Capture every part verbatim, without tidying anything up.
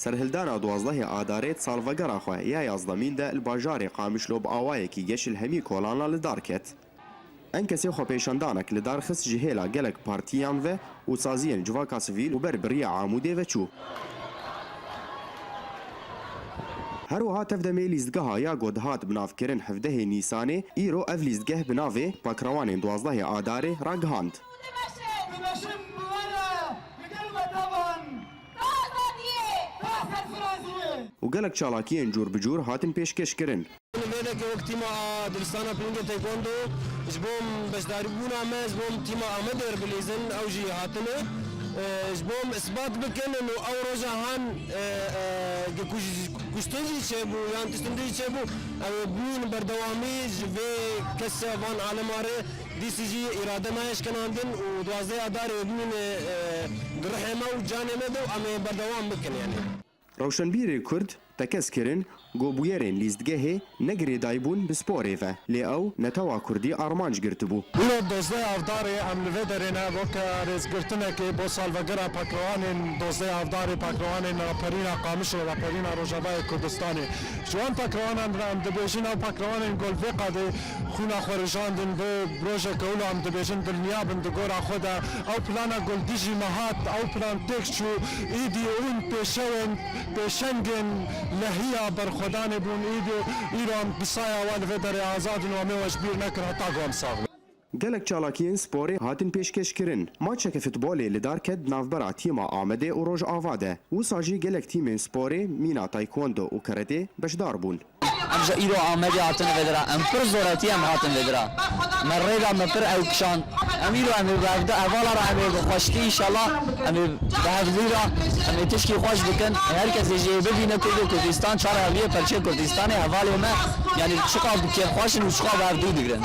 Serhildana duwazdehê Adarê di salvegera xwe ya yazdemîn de li bajarê Qamişlo bi awayekî geş li hemî kolana li dar ket. Enkesê xwepêşandanek li dar xist ji hêla gelek partiyan ve û saziyên civaka sivîl û ber bi riya Amûdê ve çû. Her wiha tevdemê lîstgeha ya ku dihat binavkirin hevdehê Nîsanê, îro ev lîstgeh bi navê Pakrewanên duwazdehê Adarê ragihand. Û gelek çalakiyên cûr bi cûr hatin pêşkêşkirin. Vê derê wek tîma a Dibistana Piringê Taekwondo ji bo beşdarîbûna me, ji bo tîma Amedê re bilîzin, ew jî hatine. E, ji bo isbat bikin û ew roja han, e, e, ku kuj-, kuştin jî çêbû, yan tiştin jî çêbû, ew ê bûn berdewamî ji vê kese van alema re dîsî jî îrade me eşkenandin û duwazdeh Adarê bûn, e, di rihê me û canê me de û em ê berdewam bikin yani. Rewşenbîrê Kurd tekez kirin ku bûyerên lîstgehê ne girêdayî bûn bi sporê ve, lê ew netewa Kurdî armanc girtibû. Îro dozdeh Avdarê em li vê derê ne, weke rêzgirtinekê bo salvegera pakrewanên dozdeh Avdarê, pakrewanên raperîna Qamişlo, raperîna Rojavayê Kurdistanê. Ji wan pakrewanan re em dibêjin, ew pakrewanên ku li vê qadê xwîna xwe rijandin, bi rojeke wilo em dibêjin dilniya bin di gora xwe de. Ew plana ku li dijî me hat, ew plan têk çû, îdî hûn pêşewên, pêşengên lehiya berxwedanê bûn, îdî îro em bi saya we li vê derê azad in û em ê we ji bîr nekin heta ku em sax bin. Gelek çalakiyên sporê hatin pêşkêşkirin. Maçeke futbolê li dar ket di navbera tîma Amedê û Rojava de. Wisa jî gelek tîmên sporê mîna taekwondo û karatê beşdar bûn. Em ji îro Amedê hatine vê dira. Em pir zoretiye em hatin vê dira. Me rê da, me pir ew kişand. Em îro em ê bi hevde hevala re em ê bi xweşikî înşallah em ê bi hevdû re em ê tişkî xweş bikin. Her kesê jê bibîne Kurd û Kurdistan, çar hevdiyê perçê Kurdistanê hevalê me, yanî çiqa bi kêfxweş in û çiqa bi hevdû digrin.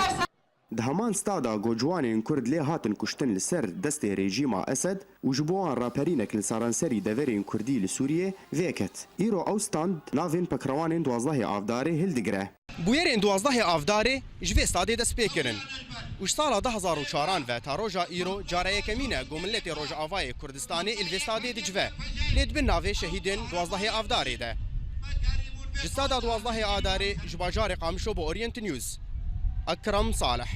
Di heman stada ku ciwanên Kurd lê hatin kuştin li ser destê rejîma Esed û ji bo wan raperînek li seranserî deverên Kurdî li Sûriyê vêket. Îro ew stand navên pekrewanên duwazdehê Avdarê hildigire. Bûyerên duwazdehê Avdarê ji vê stadê dest pê kirin û ji sala du hezar û çaran ve ta roja îro cara yekemîn e ku miletê Rojavayê Kurdistanê li vê stadê dicive, lê di bin navê şehîdên duwazdehê Avdarê de. Ji stada duwazdehê Adarê ji bajarê Qamişlo bo Orient News, Ekrem Salih.